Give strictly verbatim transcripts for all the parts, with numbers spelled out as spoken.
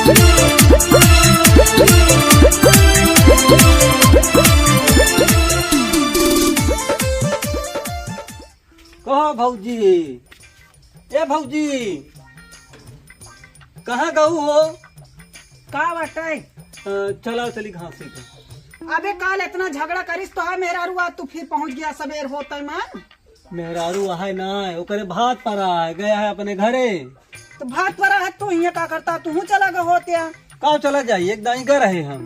कहो भौजी, ए भौजी, कहाँ गऊ हो? का बाटे? अ, चला चली घासी पे। अबे काल इतना झगड़ा करिस तो है मेहरारू, आज तू फिर पहुँच गया सबेर होते मान। मेहरारू है ना, ओकरे भात परा है, गया है अपने घरे। तो भात परा है तो हियाँ का करता, तू चला गए होते। का चला जाई, एक दाई गए रहे हम।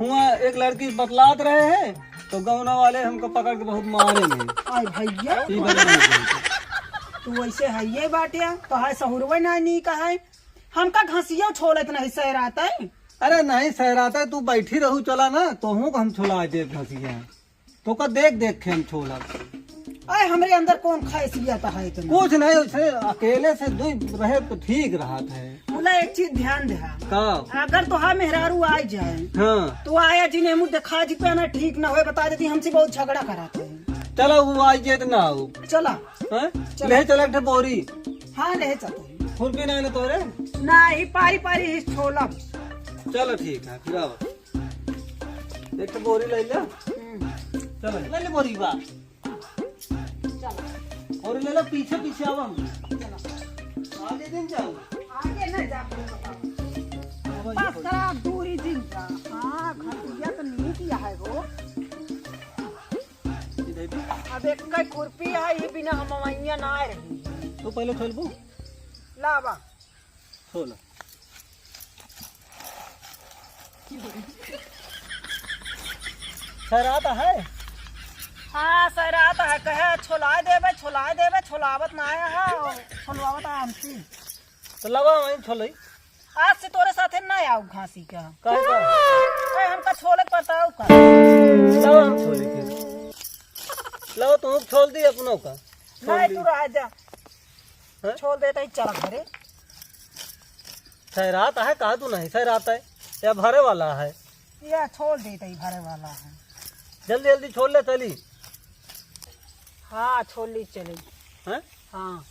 हुआ एक लड़की बतलात रहे हैं, तो गौना वाले हमको पकड़ के बहुत मारे हैं। आय भैया, ई बता नहीं जानते। तू वैसे है ये बाटे, तो है सहुरवे ना नी का है। हमका घसिया छोलत नहीं सहरात है। अरे नहीं सहरात है, तू बैठी रहू, चला ना, तोहू को हम छोला दे घसिया। तोका देख देख के हम छोला। आय, हमरे अंदर कौन खासियत है इतना? कुछ नहीं, उसे अकेले से दो रहे तो ठीक रहत है। बोला एक चीज ध्यान दे। का? अगर तो हाँ मेहरारू आ जाए, हाँ। तो आया जिन्हें मुँह दिखा जी पे ना ठीक ना होए, बता देती हमसे बहुत झगड़ा कराते हैं। चला वो आ जाए तो ना हो। चला। हाँ? चला। ले चला एक ठे बोरी। हाँ, ले चलते हैं। खुरपी ना है ना तोरे? ना, ही पारी पारी ही छोला। चलो ठीक है, फिर आओ। एक ठे बोरी ले ले। हम्म। चलो, ले ले बोरी बा। चलो। बोरी ले ले, पीछे पीछे आवा हम। चलो। आगे दिन जाओ। आगे ना जा। आवा, बस ये करा दूरी दिन जा। हाँ, खटिया तो नहीं किया है वो। इधर भी। अब एक का खुरपी है, ये बिना हम अवैया ना रही। तो पहले छोलबू? लावा। छोला। सहरात है? हाँ, सहरात है। कहे, "छोलाए देबे, छोलाए देबे," छोलावत ना आया है, छोलवावत है हमसे। तो लगा वहीं छोलई। आज से तोरे साथे ना आऊ घासी का। काहे का? ए, हमका छोले के पड़ता आऊ का। लगा हम छोले के। लगा तुम छोल दी अपनों का। छोल नहीं, दी। तू रह जा। हैं? छोल देता ही चला घरे। सहरात है, कहा तू नहीं सहरात है, या भरे वाला है? या छोल देता ही भरे वाला है। जल्दी जल्दी छोल ले चली। हाँ, छोल ली चली। हैं? हाँ।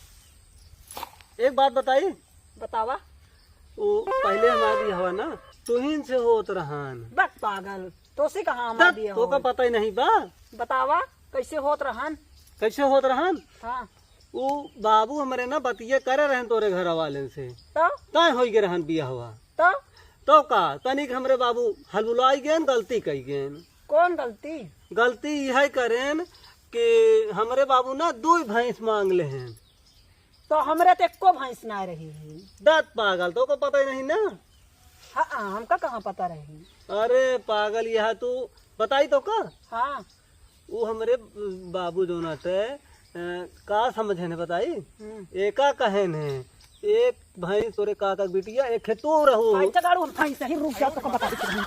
एक बात बताई? बतावा। वो पहले हमार बियाहवा ना तुहिन से होत रहन। बक पागल, तोसे कहाँ हमार तब बियाह तोका होई? पता ही नहीं बा। बतावा, कैसे होत रहन? कैसे होत रहन? हाँ। उ बाबू हमरे ना बतिये करे रहन तोरे घर वालेन से। तो? तय होई गए रहन बियाहवा। तो? तो का, तनिक हमरे बाबू हलबुलाई गएन, गलती कई गएन। कौन गलती? गलती यह करेन कि हमरे बाबू ना दुई भैंस मांग लेहेन। तो हमरे तो एको भैंस ना रही है। दत पागल, तोको पता ही नहीं ना। हाँ, हमका कहाँ पता रही? अरे पागल, यह तू बताई तोका? हाँ। वो हमरे बाबू जोन हटे, अ, का समझे ने बताई? हम्म। एका कहे ने, एक भैंस तोरे काका के बिटिया, एक है तू रहू। भाई, चगाड़ू, हम भैंस ही रुक जाओ, तोका बता देते हैं।